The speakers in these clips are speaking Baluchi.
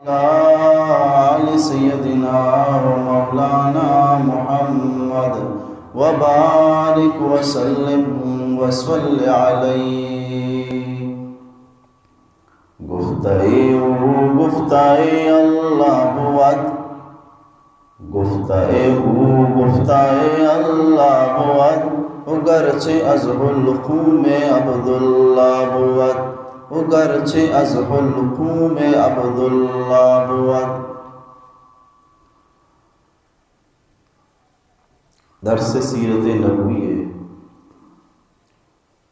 آل سیدنا و مولانا محمد وبارک وسلم وصل علیہ۔ گفتہ ای او گفتہ ای اللہ بود، گفتہ ای او گفتہ ای اللہ بود، و گرچہ از حلقوم عبداللہ بود، و گرچہ از حلقوم عبداللہ بود۔ درس سیرت نبوی ءِ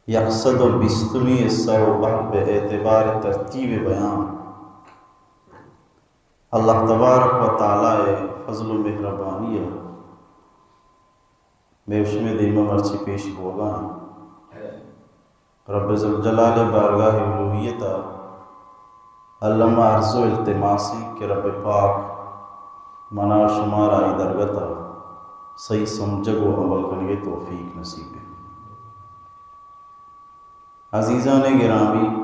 یک سد و بیستمی حصہ و بحث بہ اعتبار ترتیب بیان اللہ تبارک و تعالی ءِ فضل و مہربانی ءَ مئے و شمئے دیما مرچی پیش بوگا انت۔ رب ذوالجلال ءِ بارگاہ الوہیت ءَ الما عرض و التماس انت کہ رب پاک منا و شمارا آئی درگت ءَ صحیح سمجھگ و عمل کنگ ءِ توفیق نصیب بہ۔ عزیزان گرامی،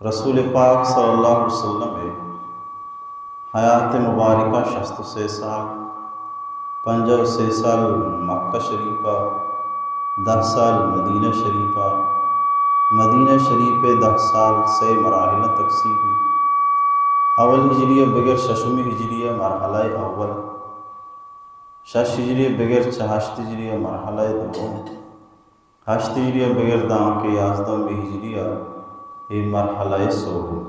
رسول پاک صلی اللہ علیہ وسلم ءِ حیات مبارکہ شست و سے سال، پنجاہ و سے سال مکہ شریفہ، دہ سال مدینہ شریفہ، مدینہ شریف ءِ دہ سال سے مراحل تقسیم بیت۔ اول ہجری ءَ بگر ششمی ہجری ءَ مرحلہ اول، شش ہجری ءَ بگر چہ ہشت ہجری ءَ مرحلہ دوم، ہشت ہجری ءَ بگر دانکہ یازدہمی ہجری ءَ اے مرحلہ سوب انت۔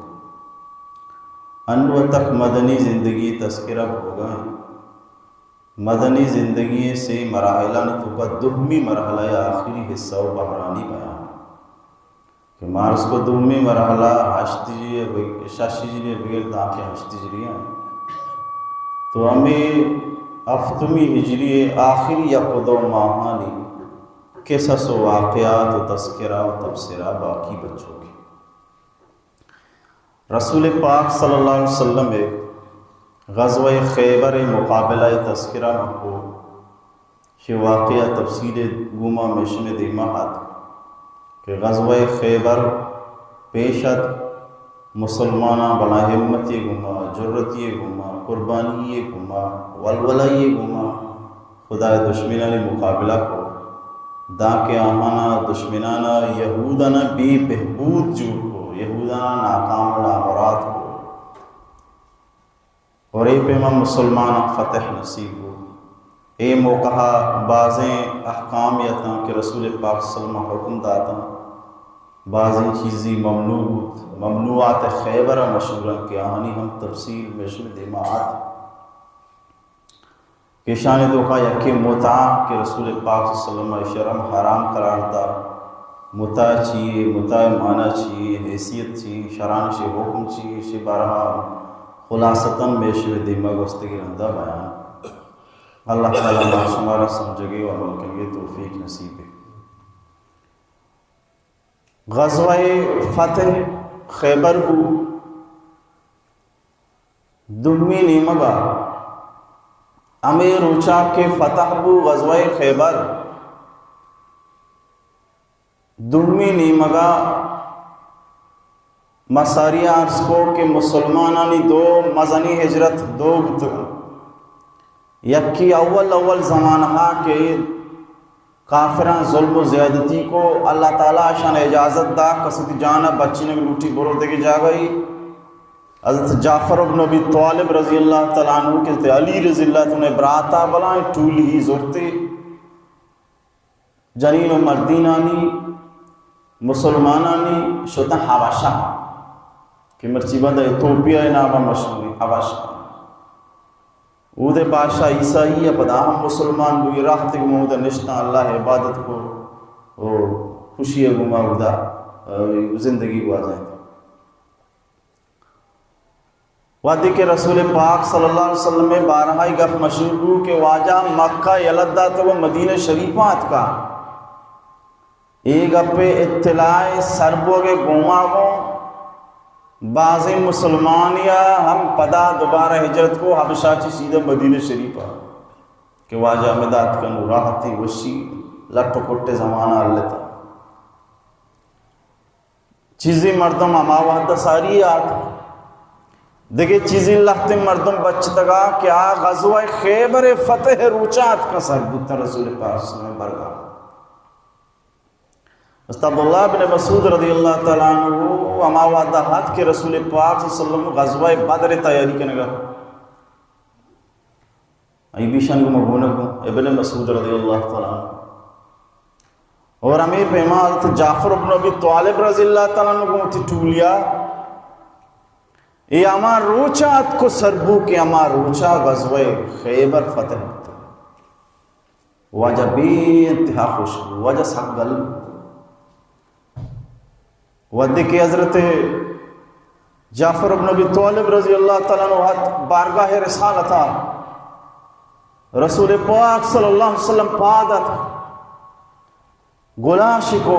انو تک مدنی زندگی تذکرہ بوگا انت۔ مدنی زندگی سے مراحلانی توکا دومی مرحلہ ءِ آخری حصہ و بہرانی بیان کہ مارس کو دومی مرحلہ ہشت ہجری ءَ بگ-، شش ہجری ءَ بگر دانکہ ہشت ہجری ءَ انت۔ تو ہمے ہفتمی ہجری ءِ آخری یک و دو ماہانی قصص و واقعات و تذکرہ و تبصرہ باقی بچوکی۔ رسول پاک صلی اللہ علیہ وسلم ءِ غزوہ خیبر ءِ مقابلہ ءِ تذکرہ مکو۔ شی واقعہ تفصیل گوما مئے شمئے دیما ات کہ غزوہ خیبر پیش ات، مسلماناں بلاہیں ہمتے گوما، جرتے گوما، قربانی گوما، ولولہ گوما خدائے دشمنانی مقابلہ کو، دانکہ آہانا دشمنانا یہودانا بے بہبود جوڑ کو، یہودانا ناکام و نامراد کو۔ اور اے پیما مسلماناں فتح نصیب بوت۔ اے موقع ءَ بازیں احکام اتاں کہ رسول پاک صلی اللہ علیہ وسلم ءَ حکم داتاں، بازیں چیزی ممنوع بوت۔ ممنوعات خیبر ءَ مشہور انت کہ آہانی ہم تفصیل مئے شمئے دیما ات۔ کہ ایشانی توکا یکے متعہ کہ رسول پاک صلی اللہ علیہ وسلم ءَ ایشی ءَ ہم حرام قرار دات۔ متعہ چی یے، متعہ ءِ معنی چی یے، حیثیت چی یے، شرعاً ایشی حکم چی یے، ایشی بارہ ءَ خلاصتاً مئے شمئے دیما گوستگیں رندا بیان۔ اللہ تعالی ما شمارا سمجھگے و عمل کنگے توفیق نصیب بہ۔ غزوہ فتح خیبر بو۔ دومی نیمگا ہمے روچا کہ فتح بو غزوہ خیبر، دومی نیمگا ما ساری عرض کو کہ مسلمانانی دو مزنی ہجرت دو بوتگ۔ یکی اول اول زمانہا کہ کافراں ظلم و زیادتی کو، اللہ تعالی اشان اجازت دا، کس وتی جانا بچینگ لوٹی برو دگہ جاگہی۔ حضرت جعفر ابن ابی طالب رضی اللہ تعالی عنہ کہ حضرت علی رضی اللہ تعالی عنہ براتا بلائیں ٹولی زرتے جنین و مردینانی، مسلمانانی شتاں حبشہ کہ مرچی بند ایتھوپیا نام مشہور حبشہ۔ اودے بادشاہ عیسائی ءَ پدا ہم مسلمان بوئی، راہ تک مودا نشتاں، اللہ عبادت کو و خوشی گما اودا زندگی گوازینت۔ وہدے کہ رسول پاک صلی اللہ علیہ وسلم بارہا گپ مشہور بو کہ واجہ مکہ یلہ دات و مدینہ شریفا اتکا۔ اے گپے اطلاع سر بوگے گوما گوں بازیں مسلمانیا ہم پدا دوبارہ ہجرت کو حبشہ چی سیدھا مدینہ شریفا کہ واجہ ہمدا اتکن و راحتی وشی لٹ و کٹ زمانہ ہلتا۔ چیزی مردم ہما وہدا ساری آت۔ دگہ چیزی لہتیں مردم بچتگا کہ آ غزوہ خیبر فتح روچا اتکا سر بوتا رسول پاک صلی اللہ علیہ وسلم برگا۔ حضرت عبداللہ بن مسعود رضی اللہ تعالیٰ عنہ ہما وعدہ ہات کہ رسول پاک صلی اللہ علیہ وسلم غزوہ بدر تیاری کنگا۔ ای بیشان کو مگونہ کو ابن مسعود رضی اللہ تعالیٰ عنہ۔ اور ہمیں پیما حضرت جعفر ابن ابی طالب رضی اللہ تعالیٰ عنہ کو تی ٹولیا۔ اے ہما روچا اتکو سربو کہ ہما روچا غزوہ خیبر فتح بوتا۔ واجہ بے انتہا خوش بو، واجہ سک گل بو۔ وہدے کہ حضرت جعفر ابن ابی طالب رضی اللہ تعالیٰ عنہ ہت بارگاہ رسالتا، رسول پاک صلی اللہ علیہ وسلم پاد ات، گلاشی کو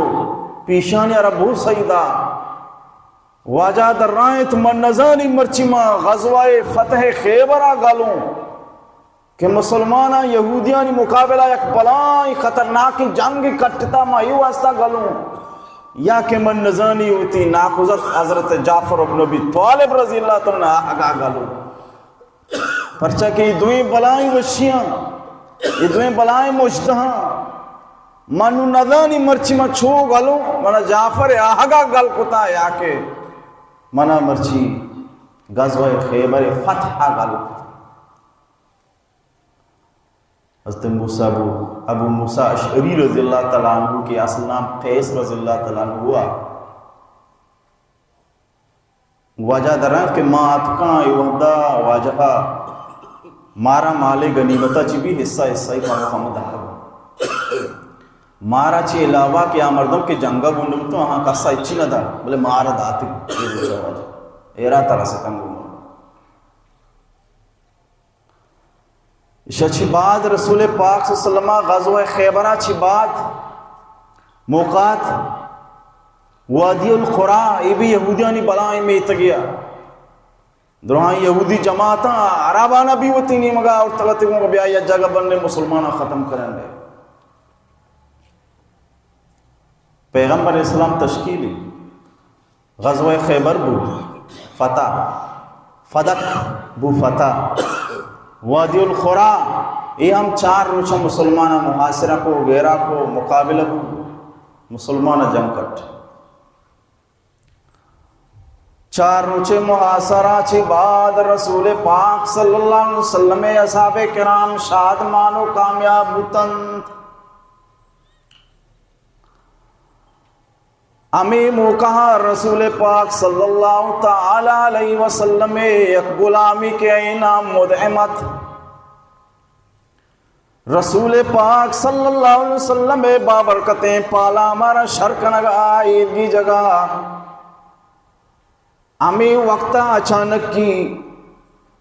پیشانی را بوسہ دا۔ واجہ درائینت، من نزانی مرچی ما غزوہ فتح خیبرا گلوں کہ مسلماناں یہودیانی مقابلہ یک بلائیں خطرناکیں جنگ کٹتا، ما اے واسطہ گلوں یا کہ من نزانی وتی ناکوزتک حضرت جعفر ابن ابی طالب رضی اللہ تعالیٰ عنہ آہگا گلوں۔ پرچا کہ اے دوئیں بلائیں وشیاں، اے دوئیں بلائیں مژدہاں، من نوں نزانی مرچی من چو گلوں، منا جعفر آہگا گل کتا یا کہ منا مرچی غزوہ خیبر فتح گل کتا۔ حضرت موسیٰ ابو، ابو موسیٰ اشعری رضی اللہ تعالیٰ عنہ کہ اصل نام قیس رضی اللہ تعالیٰ عنہ ہوا۔ واجہ درائینت کہ ما اتکاں اے وہدا واجہ مارا مال غنیمتا چی بی حصہ حصہ ای پاک ہم دہا۔ مارا چی علاوہ کہ آ مردم کہ جنگا گونڈ بوتو آہاں کسا اچی نہ دا، بلے مارا داتی۔ اے روچا واجہ ایرا ترا ستنگ گونڈ۔ ایشا چی بعد رسول پاک صلی اللہ علیہ وسلم غزوہ خیبرا چی بعد موقعات وادی القریٰ، اے بھی یہودیانی بلائیں میتگیا۔ درہاں یہودی جماعتاں عربانا بھی وتی نیمگا اور تلتے گوں بیا یا جگہ بننے مسلماناں ختم کرن دے۔ پیغمبر اسلام تشکیلی غزوہ خیبر بو فتح، فدک بو فتح، وادی القریٰ، اے ہم چار روچہ مسلماناں محاصرہ کو، گھیرا کو، مقابلہ بو، مسلماناں جنگ کٹ۔ چار روچے محاصرہ چی بعد رسول پاک صلی اللہ علیہ وسلم اصحاب کرام شادمان و کامیاب بوتنت۔ ہمے موقع رسول پاک صلی اللہ تعالی علیہ وسلم یک غلامی کہ نام مدعم ات۔ رسول پاک صلی اللہ علیہ وسلم بابرکتیں پالا مارا شر کنگا ایرگی جگہ۔ ہمے وقتا اچانکی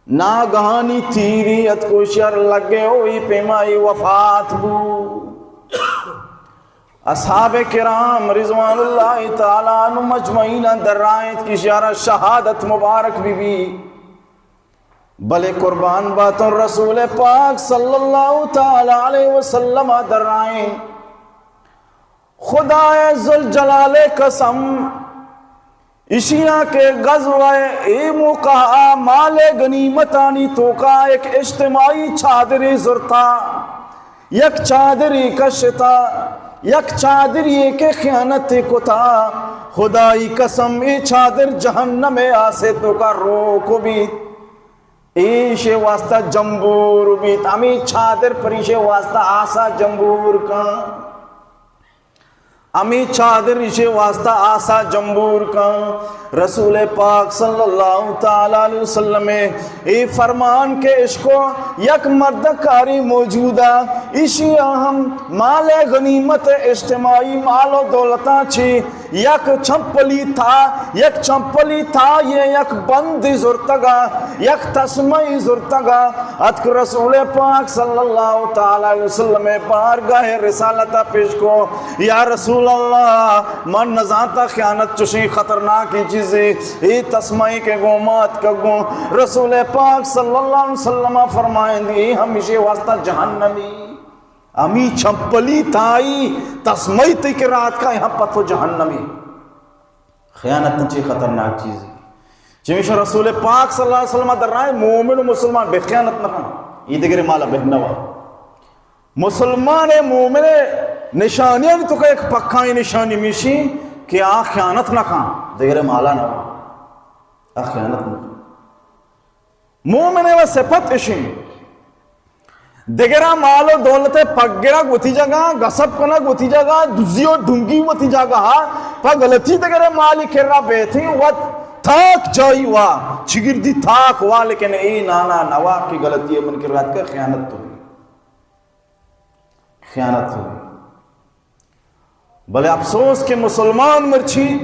ناگہانی تیری اتکو شر لگے و ای پیما ای وفات بو۔ اصحاب کرام رضوان اللہ تعالی عنہم اجمعین درائینت کہ شارا شہادت مبارک بی بی۔ بلے قربان باتوں رسول پاک صلی اللہ تعالی علیہ وسلم درائیں خدائے ذوالجلال قسم، اشیا کہ غزوہ اے موقع مال غنیمتانی توکا ایک اجتماعی چادری زرتا، یک چادری کشتا، یک چادری کہ خیانت کتا، خدائی قسم اے چادر جہنم آسے توکا روک بیت۔ ایشے واسطہ جمبور بیت، ہمیں چادر پر ایشے واسطہ آسا جمبور کن، ہمیں چادر ایشے واسطہ آسا جمبور کن۔ رسول پاک صلی اللہ تعالی علیہ وسلم اے فرمان کہ اشکو یک مردکاری موجودہ، ایشی ہم مال غنیمت اجتماعی مال و دولتاں چی یک چمپلی تھا، یک چمپلی تھا، یہ یک بندی زرتگا، یک تسمئی زرتگا۔ اتک رسول پاک صلی اللہ تعالی علیہ وسلم بارگاہ رسالت پیش کو، یا رسول اللہ، من نزانتا خیانت چوشیں خطرناکیں چیزے، اے تسمئی کہ گوں مات کا گوں۔ رسول پاک صلی اللہ علیہ وسلم فرمائیں دی، ہمیشے واسطہ جہنمی۔ ہمی چمپلی تھائی تسمئی تئی کہ رات کا یہاں پتو جہنمی۔ خیانت چی خطرناک چیزی۔ چمیشا رسول پاک صلی اللہ علیہ وسلم در رائے مومن و مسلمان بے خیانت نہ کن، یہ دگرے مالا بہ نوا۔ مسلمان مومن نشانیانی توکا یک پکائیں نشانی میشی کہ آ خیانت نہ کن، دگرے مالا نوا، آ خیانت نہ کن۔ مومن و صفت اشیں۔ دگرا مال و دولت پگرگ وتی جگہ، غصب کنگ وتی جگہ، دزی و ڈنگی وتی جگہ، پہ غلطی دگرے مالی کرا بیتیں، وت تاک جائی وا، چگردی تاک وا، لیکن اے نانا نوا کہ غلطی من کرا اتکا، خیانت تو، خیانت تو۔ بلے افسوس کہ مسلمان مرچی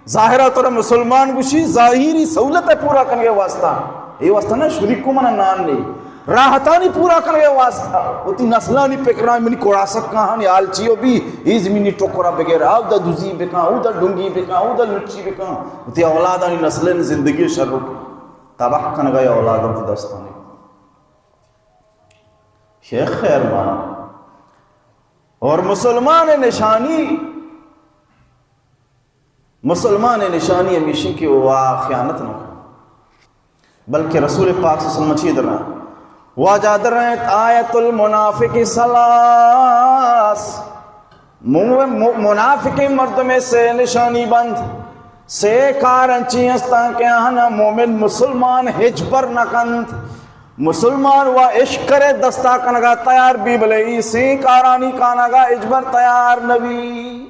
ظاہرا تو مسلمان گوشی، ظاہری سہولت پورا کنگے واسطہ، اے واسطہ نہ شریک کو منا نان نے، راحتانی پورا کنگے واسطہ، وتی نسلانی پکران منی کڑاسک کہانی حال چیو بھی، اے زمینی ٹکرا بغیر، او دا دزی بکن، او دا ڈنگی بکن، او دا لچی بکن، وتی اولادانی نسلیں زندگی شروع تباہ کنگا اولاد وتی دستانی۔ شیخ خیر مانا۔ اور مسلمان نشانی، مسلمان نشانی ہمیشی کہ وہ خیانت نہ کن، بلکہ رسول پاک صلی اللہ علیہ وسلم چی درائیں، واجہ درائیں آیت المنافق ثلاث، مو-، مو-، منافقیں مردمے سے نشانی بند، سے کار انچی ہستاں کہ آہانا مومن مسلمان ہچبر نہ کنت۔ مسلمان و عشق کرے دستا کنگا تیار بی، بلے ای سے کارانی کانگا ہچبر تیار نہ بی۔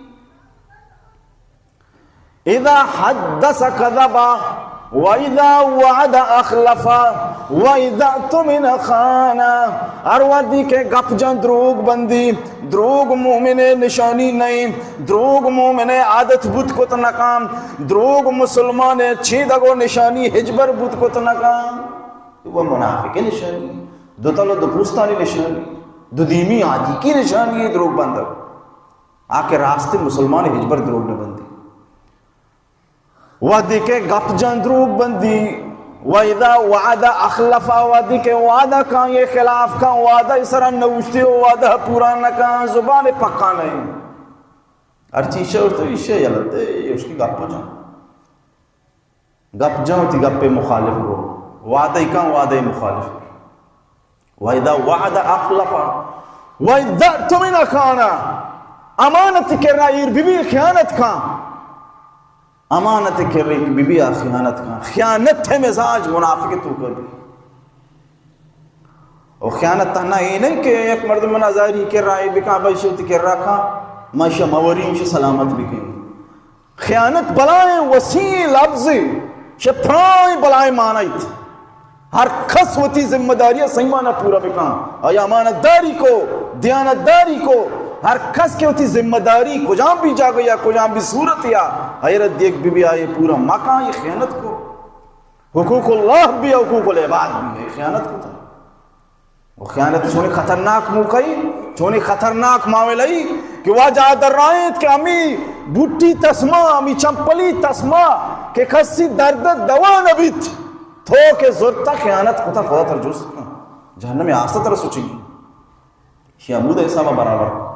اذا حدث كذب، و اذا وعد اخلف، و اذا اؤتمن خان۔ ہر وھدی کہ گپ جن دروگ بندی، دروگ مومن نشانی نہیں، دروگ مومن عادت بوت کت نکان، دروگ مسلمان چیدگ و نشانی ہچبر بوت کت نکان۔ وہ منافق نشانی، دو تل و دو پوستانی نشانی، دو دیمی آدیکی نشانی دروگ بندگ۔ آ کہ راستی مسلمان ہچبر دروگ نہ بندی۔ وھدی کہ گپ جن دروگ بندی، و اذا وعد اخلف، وھدی کہ وعدہ کن یہ خلاف کن، وعدہ سرا نوشتی و وعدہ پورا نہ کن، زبان پکا نہیں۔ ہر چیز شو تو ایشے یلتے، یہ اس کی گپ جن۔ گپ جن وتی گپ مخالف گو، وعدہ کن وعدہ مخالف۔ و اذا وعد اخلف، و اذا اؤتمن خان، امانت کرا ایر بی بی خیانت کن، امانت کرا ایر بی بی آ خیانت کن۔ خیانت ہے مزاج منافق تو کر۔ و خیانت تہنا اے نہیں کہ یک مردم منا زاری کرا ایر بکن، بھائی شوتی کرا کن، ما شما موری ہم سلامت بکن۔ خیانت بلائیں وسیع لفظے، چہ پرائیں بلائیں معنی ایت۔ ہر کس وتی ذمہ داری صحیح معنی پورا بکن، آیا امانت داری کو، دیانت داری کو، ہر کس کہ وتی ذمہ داری کجام بھی جاگہ یا کجام بھی صورت یا حیرت دیکھ بی بی آئے پورا مکان، یہ خیانت کو۔ حقوق اللہ بھی، حقوق العباد بھی، یہ خیانت کو تھا۔ و خیانت چونی خطرناک موقعی، چونی خطرناک معاملہی کہ واجہ درائینت کہ ہمی بوٹی تسمہ، ہمی چمپلی تسمہ کہ کسی درد دوا نہ بیت، تو کہ زرتا خیانت کتا، خدا تر جست کن، جہنم آستا تر سوچی۔ شی ہمود حساب برابر۔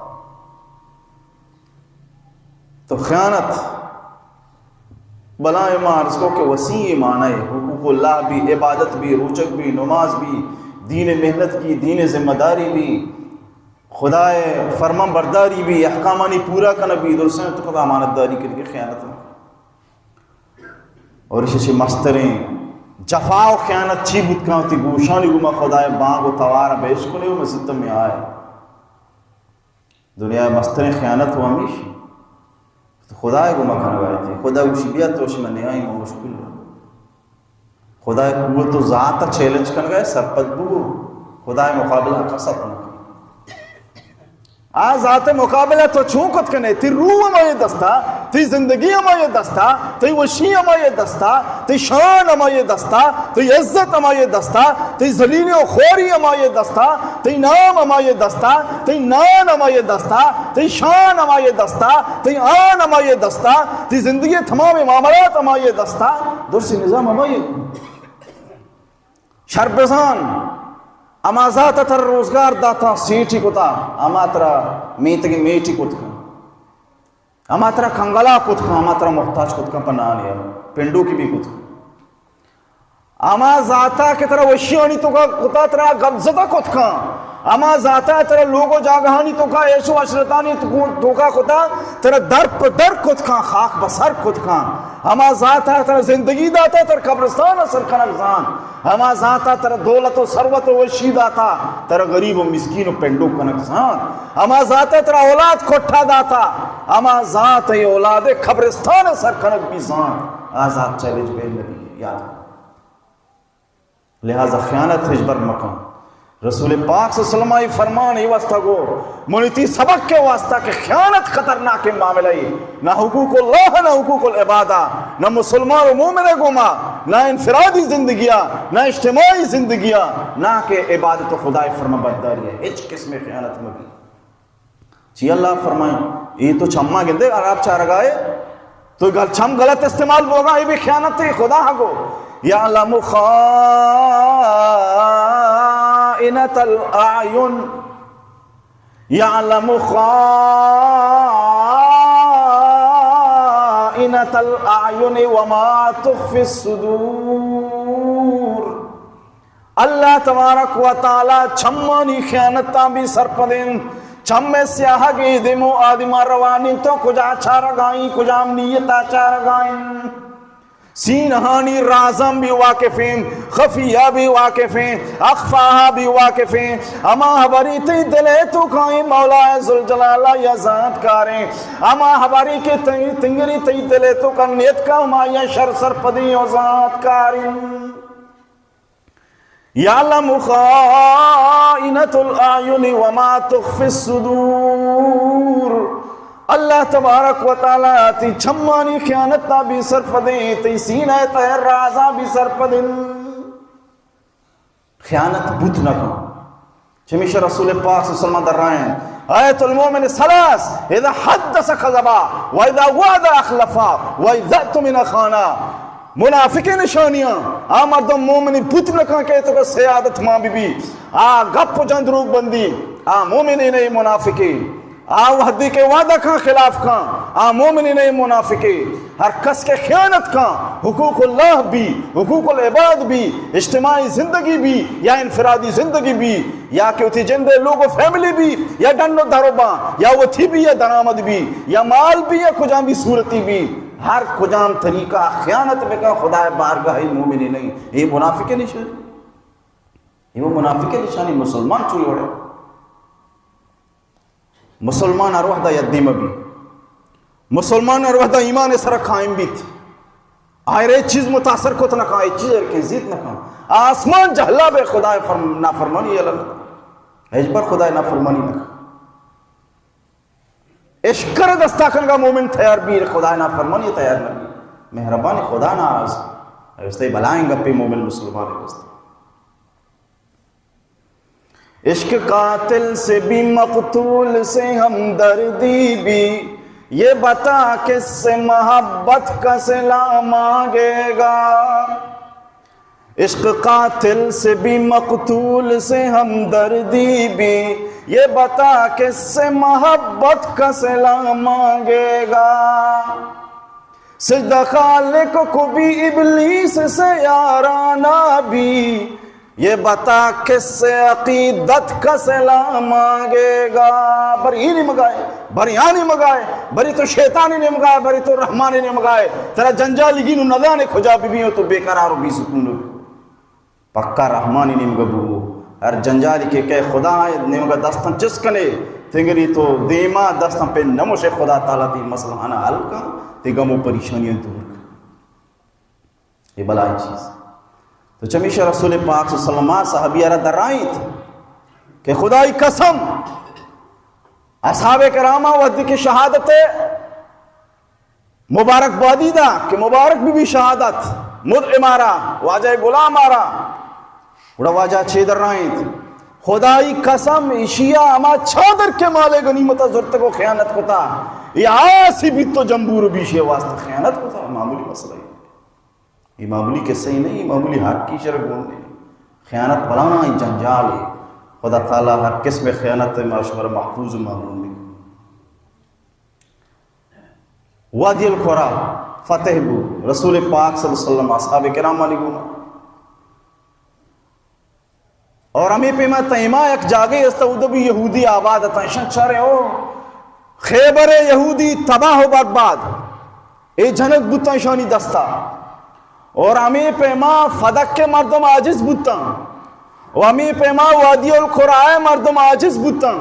تو خیانت بلائیں ما عرض کو کہ وسیع معنی ہے، حقوق اللہ بھی، عبادت بھی، روچگ بھی، نماز بھی، دین محنت بھی، دین ذمہ داری بھی، خدائے فرمان برداری بھی، احکامانی پورا کن بھی، درسیں تو خدا امانت داری کر کے خیانت نہ۔ اور اسے چھ مستریں جفا و خیانت چی بوت کن، تی گوشانی گما خدائے بانگ و توار بیش کنے و مسیت میں آئے۔ دنیا ء مستریں خیانت و ہمیش انت۔ خدا ء گما کنگ ء ایت۔ خدا گوشی، بیا تو شما نیائی ما مشکل۔ خدا ء قوت و ذات ء چیلنج کنگ ء سرپد بگو۔ خدا ء مقابلہ کس ات نہ کن۔ آ ذات ء مقابلہ تو چون کت کنے؟ تی روح ہمائی دستا، تی زندگی ہمائی دستا، تی وشی ہمائی دستا، تی شان ہمائی دستا، تی عزت ہمائی دستا، تی ذلیلی و خوری ہمائی دستا، تی نام ہمائی دستا، تی نان ہمائی دستا، تی شان ہمائی دستا، تی آن ہمائی دستا، تی زندگی تمام معاملات ہمائی دستا، درسی نظام ہمائی۔ شر بزان، ہما ذات تر روزگار داتا، سیٹی کتا، ہما ترا میتگی میٹی کت کن۔ ہما ترا کنگلا کت کن، ہما ترا محتاج کت کن پہ نانی ء، پنڈوکی بھی کت کن۔ ہما ذاتا کہ ترا وشیانی توکا کتا، ترا گپ زدہ کت کن، ہما ذاتا ترا لوگ و جاگہانی توکا، عیش و عشرتانی تو-، توکا کتا، ترا در پہ در کت کن، خاک بہ سر کت کن، ہما ذاتا ترا زندگی داتا، ترا قبرستان سر کنگ زانت، ہما ذاتا ترا دولت و ثروت و وشی داتا، ترا غریب و مسکین و پنڈو کنگ زانت، ہما ذاتا ترا اولاد کٹھا داتا، ہما ذات ای اولاد قبرستان سر کنگ بھی زانت۔ آ ذات چیلنج بین نبی، یاد کن۔ لہذا خیانت ہچبر مکن۔ رسول پاک صلی اللہ علیہ وسلم ای فرمان ای واسطہ گو، منی تی سبق کے واسطہ کہ خیانت خطرناک معاملہ ای۔ نہ حقوق اللہ، نہ حقوق العبادہ، نہ مسلمان و مومن گوما، نہ انفرادی زندگیا، نہ اجتماعی زندگیا، نہ کہ عبادت و خدای فرما برداری ہے۔ ہچ قسم خیانت مبی۔ چی اللہ فرمائیں؟ اے تو چما گندے، خراب چارگائے، تو گل چم غلط استعمال بوگا، اے بھی خیانت ہے۔ خدا ہا گو، یعلم خائنة الاعین، یعلم خائنة الاعین وما تخفی الصدور۔ اللہ تبارک و تعالی چمانی خیانتاں بھی سرپدیں۔ چم سیاہگی دیمو آدما روانی تو کجا چارگائیں، کجام نیتا چارگائیں۔ سینہانی رازاں بھی واقفیں، خفیہ بھی واقفیں، اخفاہا بھی واقفیں۔ ہما ہبری تی دلے تو کائیں مولا ذوالجلال یا ذات کاریں۔ ہما ہبری کے تی تنگری تی دلے تو کا نیت کا ہما یا شر سرپدیں و ذات کاریں۔ یعلم خائنة الاعین وما تخفی الصدور۔ اللہ تبارک و تعالی تی چمانی خیانتا بھی سرپدیں، تی سینہ تہ رازا بھی سرپدیں۔ خیانت بوت نہ کن۔ چمیشہ رسول پاک صلی اللہ علیہ وسلم درائیں، آیت المؤمن ثلاث، اذا حدث کذب و اذا وعد اخلف و اذا اؤتمن خان۔ منافق نشانیاں، آ مردم مومنی بوت نہ کن کہ تو سیادت ماں بی بی، آ گپ و جن دروگ بندی، آ مومنی نہیں منافقی۔ آ وہدی کہ وعدہ کن خلاف کن، آ مومنی نہیں منافقی۔ ہر کس کہ خیانت کن، حقوق اللہ بی، حقوق العباد بی، اجتماعی زندگی بی یا انفرادی زندگی بی، یا کہ وتی جندے لوگ و فیملی بی، یا ڈن و دروباں، یا وتی بی یا درآمد بی، یا مال بی یا کجام بی صورتی بی، ہر کجام طریقہ خیانت بکن، خدائے بارگاہ مومنی نہیں، یہ منافق نشانی۔ یہ وہ منافق نشانی، مسلمان چوئی وڑے۔ مسلمان ہر وہدا یدی مبی۔ مسلمان ہر وہدا ایمان سر قائم بیت۔ آئرے چیز متاثر کت نہ کن، اے چیز کہ زیت نہ کن۔ آسمان جہلا بے خدائے فرم-، نافرمانی یلا نہ کن۔ ہچبر خدائے نافرمانی نہ کن۔ اشکر دستا کنگا مومن تیار بی، خدائے نافرمانی تیار نہ بی۔ مہربان خدا ناراض۔ اے واسطے بلائیں گپے مومن مسلمان واسطے۔ عشق قاتل سے بھی مقتول سے ہمدردی بھی، یہ بتا کس سے محبت کا صلہ مانگے گا۔ عشق قاتل سے بھی مقتول سے ہمدردی بھی، یہ بتا کس سے محبت کا صلہ مانگے گا۔ سجدہ خالق کو بھی ابلیس سے یارانہ بھی، یہ بتا کس سے عقیدت کا صلہ مانگے گا۔ بری ای نیمگائے، بری آ نیمگائے، بری تو شیطانی نیمگائے، بری تو رحمانی نیمگائے۔ ترا جنجالگی نو ندانے کجا بی بی ہو تو بے قرار و بے سکون ہو۔ پکا رحمانی نیمگا بو۔ ہر جنجالی کہ کئے خدا نیمگا دستاں چست کنے، تنگری تو دیما دستاں پہ نموشے، خدا تعالی تی مسئلہ آنا حل کن، تی غم و پریشانیاں دور کن۔ یہ بلائی چیز۔ تو چمیشہ رسول پاک صلی اللہ علیہ وسلم صحابی را درائیت کہ خدائی قسم، اصحاب کراما وقتی کہ شہادت مبارک بادی دا کہ مبارک بی بی شہادت مطعمہ را، واجہ غلام آرا۔ گڑا واجہ چے درائینت؟ خدائی قسم، اشیا ہما چادر کہ مال غنیمت زرتگ و خیانت کتا، یہ آسی بیت و جمبور بیشے واسطہ خیانت کتا۔ معمولی مسئلہ ہے۔ یہ معمولی قصہ ہی نہیں، یہ معمولی حق کی شرک گون نہیں۔ خیانت بلانا ہی جنجال ہے۔ خدا تعالی ہر قسم خیانت ما شمار محفوظ و معمول نہیں۔ وادی القریٰ فتح بو، رسول پاک صلی اللہ علیہ وسلم اصحاب کرامانی گوما۔ اور ہمے پیما تیما یک جاگہے است، اود بھی یہودی آباد اتاں، اشاں چارے او خیبر یہودی تباہ و برباد، اے جنگ بوتاں اشانی دستا۔ اور ہمے پیما فدک کے مردم عاجز بوتاں، و ہمے پیما وادی القرا مردم عاجز بوتاں۔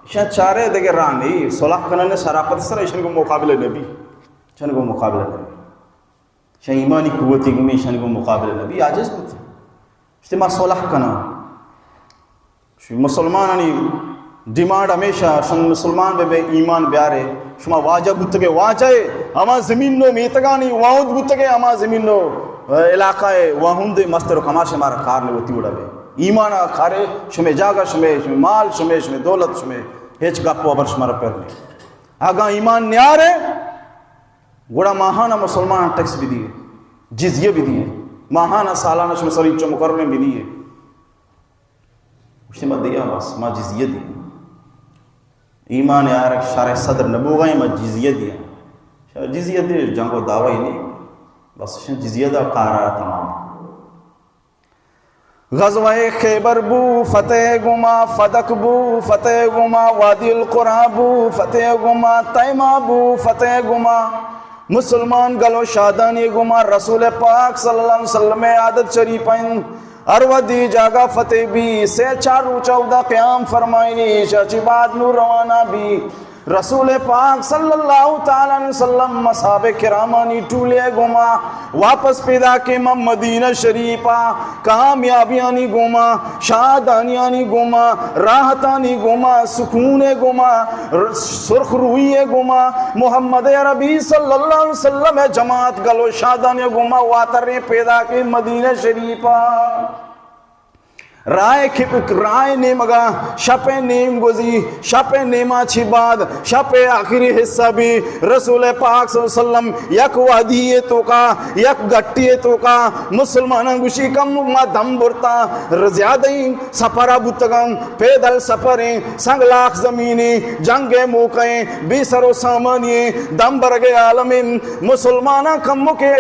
اشاں چارے دگہ راہ نہیں، صلح کنن سراپت سر اشان کو مقابلہ نبی، اشان کو مقابلہ نبی۔ شہ ایمانی قوتی گمی ایشانی گوں مقابلہ نبی، عاجز بوت۔ گوشتی، ما صلح کناں۔ شی مسلمانانی ڈیمانڈ ہمیشہ، شما مسلمان بے، بے ایمان بیارے۔ شما واجہ بوتگے، واجہ اے، ہما زمین نو میتگانی واہند بوتگے، ہما زمین نو علاقہ اے واہند مستر و کماش، مارا کار نے، وتی وڑا بے۔ ایمان آ کارے، شمے جاگہ، شمے، شمے مال، شمے، شمے دولت، شمے ہچ گپ و ہبر شمارا پر نہیں۔ اگاں ایمان نیارے، گڑا ماہانہ مسلمان ٹیکس بدیے، جزیہ بدیے، ماہانہ سالانہ شما سر انچو مقرر بدیے۔ گوشتی، ما دیا، بس ما جزیہ دیا۔ ایمان یار شرح صدر نبوغا، ما جزیہ دیا۔ شر جزیہ دے، جنگ و دعوی نہیں، بس شن جزیہ دا قرار تمام۔ غزوہ خیبر بو، فتح گما، فدک بو، فتح گما، وادی القرا بو، فتح گما، تیمہ بو، فتح گما۔ مسلمان گل و شادانی گما۔ رسول پاک صلی اللہ علیہ وسلم عادت شریف ایں، ہر وھدی جاگہ فتح بی، سے چار روچ اودا قیام فرمائنی، ایشا چی بعد نو روانہ بی۔ رسول پاک صلی اللہ تعالی علیہ وسلم اصحاب کرامانی ٹولے گما واپس پیدا کے من مدینہ شریفا، کامیابیانی گما، شادانیانی گما، راحتانی گما، سکونے گما، سرخ روئیے گما، محمد عربی صلی اللہ علیہ وسلم جماعت گل و شادانی گما واتریں پیدا کے مدینہ شریفا۔ راہ کہ، راہ نیمگا شپ نیم گوزی، شپ نیما چی بعد شپ آخری حصہ بی۔ رسول پاک صلی اللہ علیہ وسلم یک وادی توکا، یک گٹی توکا، مسلمانان گوشی کم ما دم برتا، زیادہ ہی سفرا بوتگاں، پیدل سفریں، سنگ لاخ زمینی، جنگ موقعیں، بی سر و سامانی، دم برگ عالمیں، مسلماناں کمکے،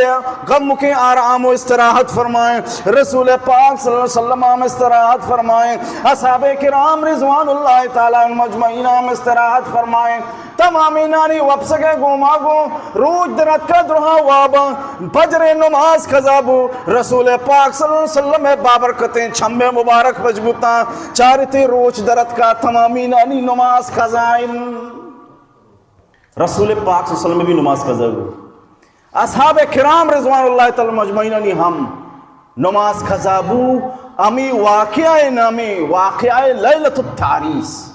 کمکے آرام و استراحت فرمائیں۔ رسول پاک صلی اللہ علیہ وسلم ہم استراحت فرمائیں۔ اصحاب کرام رضوان اللہ تعالی عنہم اجمعین ہم استراحت فرمائیں۔ تمامینانی وپسگ گوما گوں روچ درتکا درہا وابا فجر نماز قضا بو۔ رسول پاک صلی اللہ علیہ وسلم بابرکتیں چمے مبارک بج بوتاں۔ چارتے روچ درتکا تمامینانی نماز قضائیں۔ رسول پاک صلی اللہ علیہ وسلم بھی نماز قضا بو۔ اصحاب کرام رضوان اللہ تعالی علیہم اجمعینانی ہم نماز قضا بو۔ ہمی واقعہ نامی واقعہ لیلۃ التعریس۔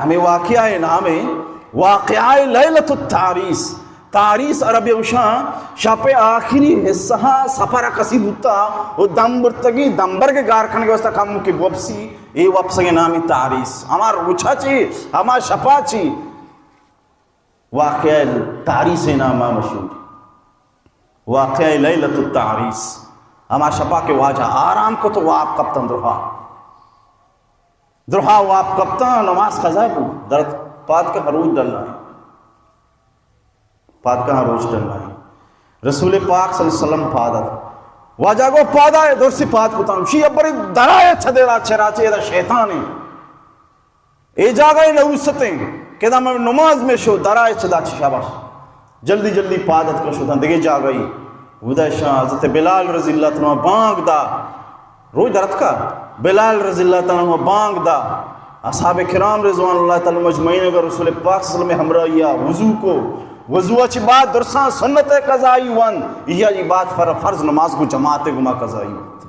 ہمی واقعہ نامی واقعہ لیلۃ التعریس۔ تعریس عربی اوشاں شپ آخری حصہ سفر کسی بوتا و دم برتگی، دمبرگ گار کنگ واسطہ کم کے وپسی۔ اے وپسگ نامی تعریس۔ ہما روچا چی، ہما شپا چی، واقعہ تعریس ناما مشہور۔ واقعہ لیلۃ التعریس۔ ہما شپا کہ واجہ آرام کت و واب کپتن درہا۔ درہا واب کپتن، نماز قضا بو۔ درت پاد کہ ہر روچ ڈلائیں۔ پاد کہاں روچ ڈلائیں۔ رسول پاک صلی اللہ علیہ وسلم پاد ات۔ واجہ گو پادا ہے، درسی پاد کتاں۔ شی ابری درائے چدے را چرا چے دا شیطان ہے۔ اے جاگہ نہ اوستیں کہ دا من نماز میں شو، درائے چدا چی شاباش۔ جلدی جلدی پاد اتکا شداں دگہ جاگہی۔ اودا شاں حضرت بلال رضی اللہ تعالی عنہ بانگ دا۔ روچ درتکا، بلال رضی اللہ تعالی عنہ بانگ دا، اصحاب کرام رضوان اللہ تعالی علیہم اجمعین اگر رسول پاک صلی اللہ علیہ وسلم ہمراہی آ وضو کو، وضو چی بعد درساں سنت قضائی وند، یا جی بعد فر-، فرض نماز کو جماعت گما قضائی وند۔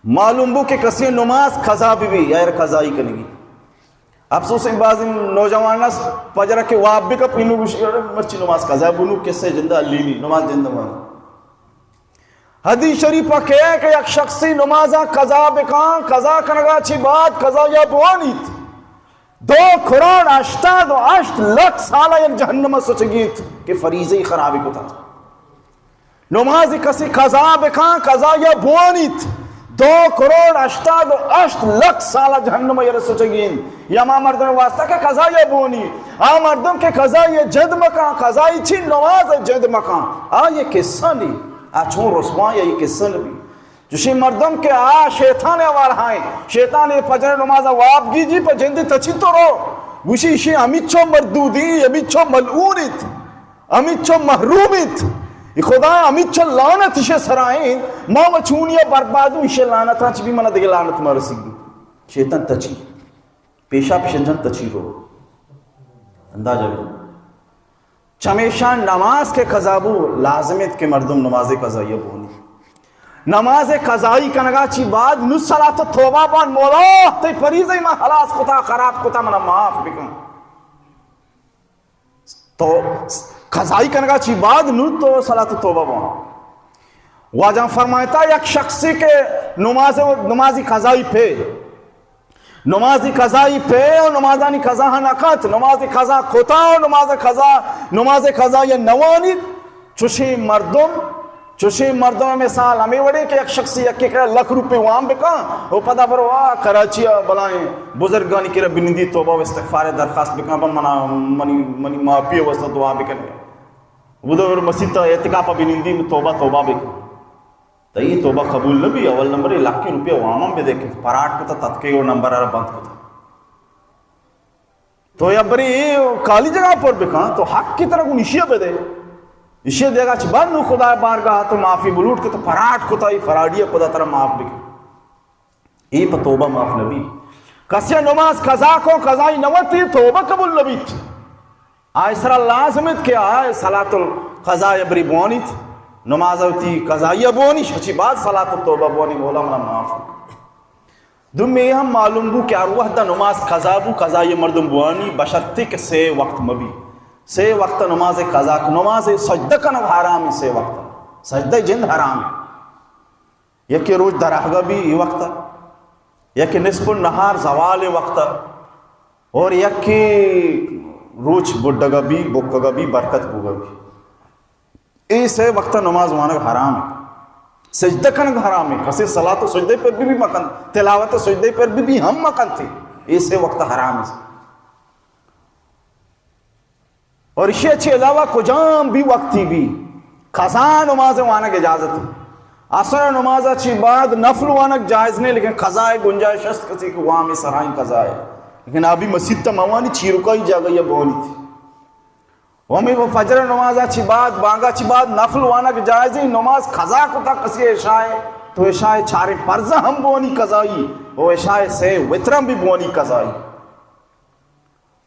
معلوم بو کہ کسی نماز قضا بی بی یا ایر قضائی کنگی۔ افسوس، بعضی نوجوان اس پجرا کہ واب بکپ، انو گوشی، "ارے مرچی نماز قضا بو، نو کسے جندہ علی نی، نماز جندہ وان۔" حدیث شریف پہ کہے کہ یک شخصی نمازاں قضا بکاں، قضا کنگا چی بعد قضا یا بوانیت، دو کروڑ ہشتاد و ہشت لکھ سالہ یک جہنم سچگیت کہ فریضہ خرابی کتا۔ نماز کسی قضا بکاں، قضا یا بوانیت، دو کروڑ ہشتاد و ہشت لکھ سالہ جہنم یا سچگین۔ یا ما مردم واسطہ کہ قضا یا بوانی، آ مردم کہ قضا یا جد مکاں، قضائی چی نماز جد مکاں، آ یہ قصہ نہیں، آ چون رسوائیں یا یہ قصہ نبی۔ چوشیں مردم کہ آ شیطان ءِ ہوار ہائیں، شیطان ءِ فجر نماز ءَ واب گیجی، پہ جند تچی تو رو، گوشی ایشی ہمیچو مردودی، ہمیچو ملعون ایت، ہمیچو محروم ایت، اے خدا ہمیچو لعنت ایشی سرا ایں، ما و چونیا بربادوں، ایشی لعنتاں چہ بھی منا دگہ لعنت مرسی۔ شیطان تچی، پیشا پیشن جن تچی رو، اندازہ بو۔ چمیشا نماز کہ قضا بو، لازم ایت کہ مردم نماز قضائی بونی۔ نماز قضائی کنگا چی بعد نو صلاۃ توبہ بان، مولا تئی فریضہ ما خلاص کتا، خراب کتا، منا معاف بکن۔ تو قضائی کنگا چی بعد نو تو صلاۃ توبہ بان۔ واجہ فرمائتا یک شخصی کہ نماز، نمازی قضائی پہ نمازی قضائی پہ و نمازانی قضا نہ کنت، نمازی قضا کتا و نماز قضا، نماز قضا یہ نوانیت۔ چوشیں مردم، چوشیں مردم مثال ہمیں وڑے کہ یک شخصی یکی کرا لکھ روپے وام بکن و پدا برو آ کراچی آ بلائیں بزرگانی کرا بنندی توبہ و استغفار درخواست بکن، بل منا، منی، منی معافی واسطہ دعا بکن۔ وہ دور مسیت اعتکاف بنندی توبہ، توبہ بکن۔ تئی توبہ قبول نہ بی، اول نمبر ءَ لکھیں روپیہ واماں بدے کہ پراٹ کتا، تتکے و نمبر ءَ بند کتا۔ تو یا بری اے کالی جگہ پر بکن، تو حق کی طرح گون اشیا بدے۔ اشیا دیگا چ بعد نو خدا بارگاہ تو معافی بلوٹ کہ تو پراٹ کتا، اے فراڈی خدا ترا معاف بکن۔ اے پہ توبہ معاف نہ بی۔ کسے نماز قضا کو، قضائی نہ وتی، توبہ قبول نہ بیت۔ آئی سرا لازم ایت کہ آ صلاۃ القضا ءَ بری بوانیت، نماز وتی قضائی ءَ بوانی، شچی بعد صلاۃ التوبہ بوانی، مولا منا معاف کن۔ دومی ہم معلوم بو کہ ہر وحدہ نماز قضا بو، قضائی مردم بوانی، بشرطی کہ سے وقت مبی۔ سے وقت نماز قضا، نماز سجدہ کنگ حرام، سے وقت سجدہ جند حرام۔ یکے روچ درہگا بی اے وقتا، یکے نصف النہار زوال وقتا، اور یکے روچ بڈگا بی، بکگا بی، برکت بوگا بی۔ اے سے وقتا نماز وانگ حرام ہے، سجدہ کنگ حرام ہے، کسے صلاۃ و سجدہ پر بی بی مکن، تلاوت سجدہ پر بی بی ہم مکنتی، اے سے وقتا حرام ہے۔ اور اشی چی علاوہ کجام بھی وقتی بھی قضا نماز وانگ اجازت ہے۔ عصر نماز چی بعد نفل وانگ جائز نہیں، لیکن قضا گنجائش است، کسی کو وام سرائیں قضا ہے، لیکن ابھی مسیت تا موانی چیرکائی جگہ یا بونی تھی۔ و ہمیں وہ فجر نماز چی بعد، بانگا چی بعد نفل وانگ جائز ہے۔ نماز قضا کتا کسی عشاء، تو عشاء چاریں فرض ہم بونی قضائی، و عشاء سے وترم بھی بونی قضائی۔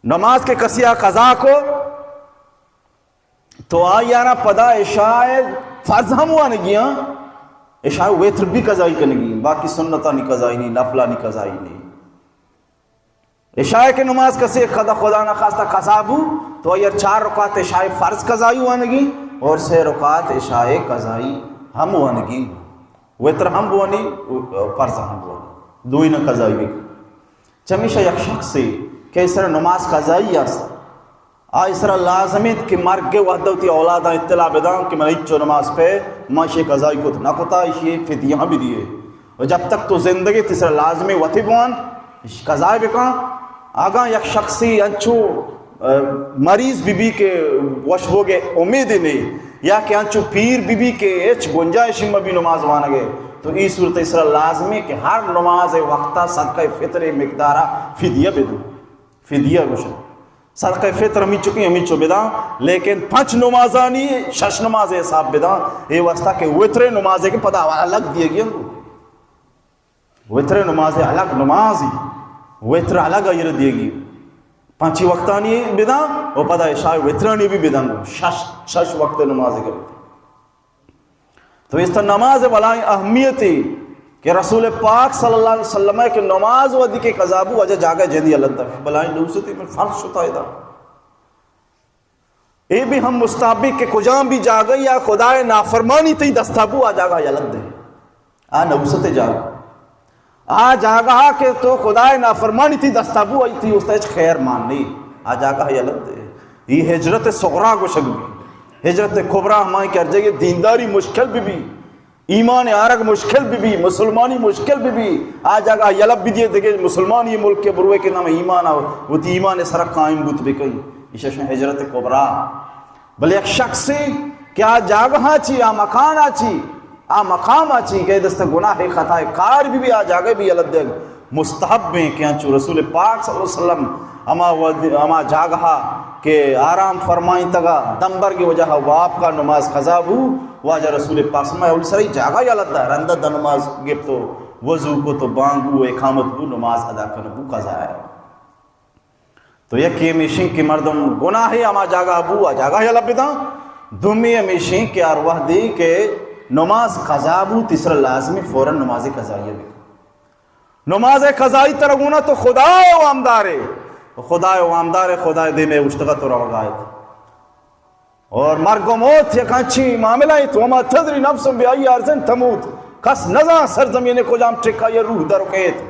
نماز کہ کسی آ قضا کو، تو آئی آرا پدا عشاء فرض ہم وانگی ہاں، عشاء وتر بھی قضائی کنگی، باقی سنتانی قضائی نہیں، نفلانی قضائی نہیں۔ عشاء کہ نماز کسی خدا، خدا نخواستہ قضا بو، تو آئی چار رکعت عشاء فرض قضائی وانگی اور سے رکعت عشاء قضائی ہم وانگی۔ وتر ہم بوانی، فرض ہم بوانی، دوئی نہ قضائی بکن۔ چمیشا یک شخصے کہ سر نماز قضائی است، آئی سرا لازم انت کہ مرگ وحدہ وتی اولاداں اطلاع بداں کہ من ہچو نماز پہ، من اشی قضائی کت نہ کتا، اشی فدیہ ہم بدیے۔ و جب تک تو زندگی تئی سرا لازمی وتی بوان، اش قضائی بکن۔ اگاں یک شخصی انچو، اه، مریض بی بی کہ وش بوگے امید نہیں، یا کہ انچو پیر بی بی کہ ہچ گنجائش مبی نماز وانگے، تو ای صورت سرا لازمی کہ ہر نماز وقتا صدقہ فطر مقدارا فدیہ بدن۔ فدیہ گوشن۔ صدقہ فطر ہمینچکیں ہمینچو بداں، لیکن پنچ نمازانی شش نماز حساب بداں، اے واسطہ کہ وتر نمازے کہ پدا الگ دیگی انت۔ وتر نماز الگ نمازی، وتر الگ ایر دیگی۔ پنچی وقتانی بداں و پدا عشاء وترانی بھی بداں، شش، شش وقت نمازے کہ بداں۔ تو اس طرح نماز بلائیں اہمیتی کہ رسول پاک صلی اللہ علیہ وسلم کہ نماز ودی کہ قضا بو، واجہ جاگہ جندی یلہ دے، بلائیں نوستی من فرض شتا ادا۔ اے بھی ہم مستحبی کہ کجام بھی جاگہ یا خدائے نافرمانی تئی دستا بو، آ جاگہ یلہ دے۔ آ نوسط جاگہ۔ آ جاگہ کہ تو خدائے نافرمانی تئی دستا بو، آئی تئی استا ہچ خیر مان نہیں۔ آ جاگہ یلہ دے۔ یہ ہجرت صغری گوشگ بھی۔ ہجرت کبری ہمائی کہ ہر جگہ دینداری مشکل بھی بھی، ایمان آرگ مشکل بھی بھی، مسلمانی مشکل بھی بھی، آ جاگہ یلہ بدیے دگہ مسلمانی ملک کے بروے کہ نام ایمان آو، وتی ایمان سرا قائم بوت بکئی۔ ایشش ہجرت کبری۔ بلے یک شخصے کہ آ جاگہا چی، آ مکانا چی، آ مقام ءَ چی کہ دست گناہ خطا کار بی بی، آ جاگہ بی یلہ دیگ مستحب ایں کہ انچو رسول پاک صلی اللہ علیہ وسلم ہما وقت، ہما جاگہ کہ آرام فرمائیں تگا دمبرگ وجہ واب کا نماز قضا بو، واجہ رسول پاک صلی اللہ علیہ وسلم اولی سرا جاگہ یلہ دا، رندہ دا نماز گپت و وضو کو تو بانگ بو، اقامت بو، نماز ادا کن بو، قضا ہے۔ تو یکے ہمیشیں کہ مردم گناہے ہما جاگہ بو، آ جاگہ یلہ بداں۔ دومی ہمیشیں کہ ہر وہدے کہ نماز قضا بو، تیسرا لازمی فوراً نماز قضائی بکن۔ نماز قضائی ترا گونا تو خدائے وامدارے، خدائے وامدارے، خدائے دیمے اوشتگا تو روگا ایت۔ اور مرگ و موت یک انچیں معاملہ انت، وما تدری نفس بأی ارض تموت، کس نزان سرزمین کجام ٹکا یہ روح در کیت۔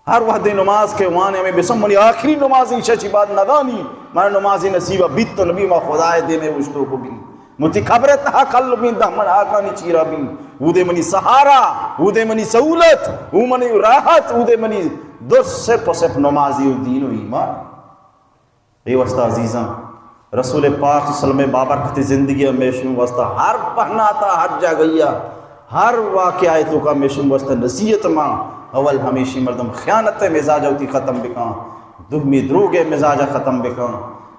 ہر وہدے نماز کہ وانے ہمیں بسم منی آخری نماز، ایشا چی بعد ندانی، من نماز نصیب بیت تو نبی، ما خدائے دیمے اوشتو کو بی، متی قبر تہا کل بین، دہمن آکانی چیرا بین، اودے منی سہارا، اودے منی سہولت، او منی راحت، اودے منی درس سپ و سپ نمازی و دین و ایمان۔ اے واسطہ عزیزاں، رسول پاک صلی اللہ علیہ وسلم بابرکت زندگی ہمیشہ واسطہ ہر پہناتا، ہر جاگہیا، ہر واقعہ توکا ہمیشہ واسطہ نصیحت ما، اول ہمیشہ مردم خیانت مزاج ہوتی ختم بکاں، دومی دروگ مزاج ختم بکاں،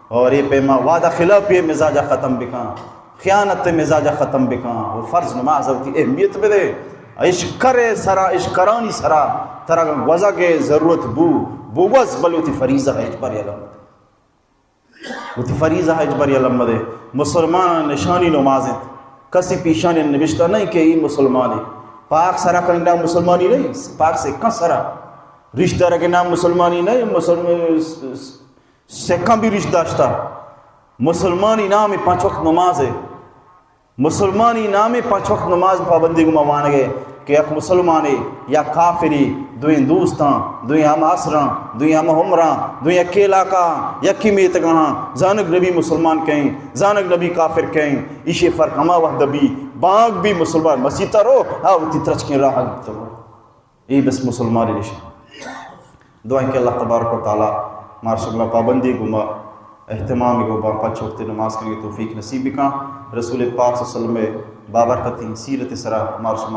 اور اے پیما وعدہ خلافی مزاج ختم بکاں، خیانت مزاج ختم بکاں، اور فرض نماز ہوتی اہمیت بدے۔ اشکر سرا، اشکرانی سرا ترا گوزگ ضرورت بو، بوز بلوتی فریضہ ہچ بر یلہ وتی فریضہ ہچ بر یلہ مدے۔ مسلمان نشانی نماز انت۔ کسی پیشانی نبشتہ نہیں کہ ای مسلمانی۔ پاک سرا کنگا مسلمانی نہیں، پاک سکاں سرا۔ رشتہ رگے نام مسلمانی نہیں، مسلم-، سکاں بھی رشتہ داشتا۔ مسلمانی نام پانچ وقت نماز ہے۔ مسلمانی نامیں پنچ وقت نماز پابندی گما وانگے کہ یک مسلمانے یا کافری دوئیں دوستاں، دوئیں ہم عصراں، دوئیں ہم عمراں، دوئیں یکے علاقہ، یکی میتگاں، زانگ نبی مسلمان کہیں، زانگ نبی کافر کہیں، ایشی فرق ہما وحد بی، بانگ بی مسلمان مسیت رو، ہا وتی ترچکیں راہ گپت رو۔ اے بس مسلمانی نشان۔ دعائیں کہ اللہ تبارک و تعالی مار شملا پابندی گما اہتمام گما پنچ وقت نماز کنگے توفیق نصیب بکاں۔ رسول پاک صلی اللہ علیہ وسلم بابرکتیں سیرت سرا مار شملا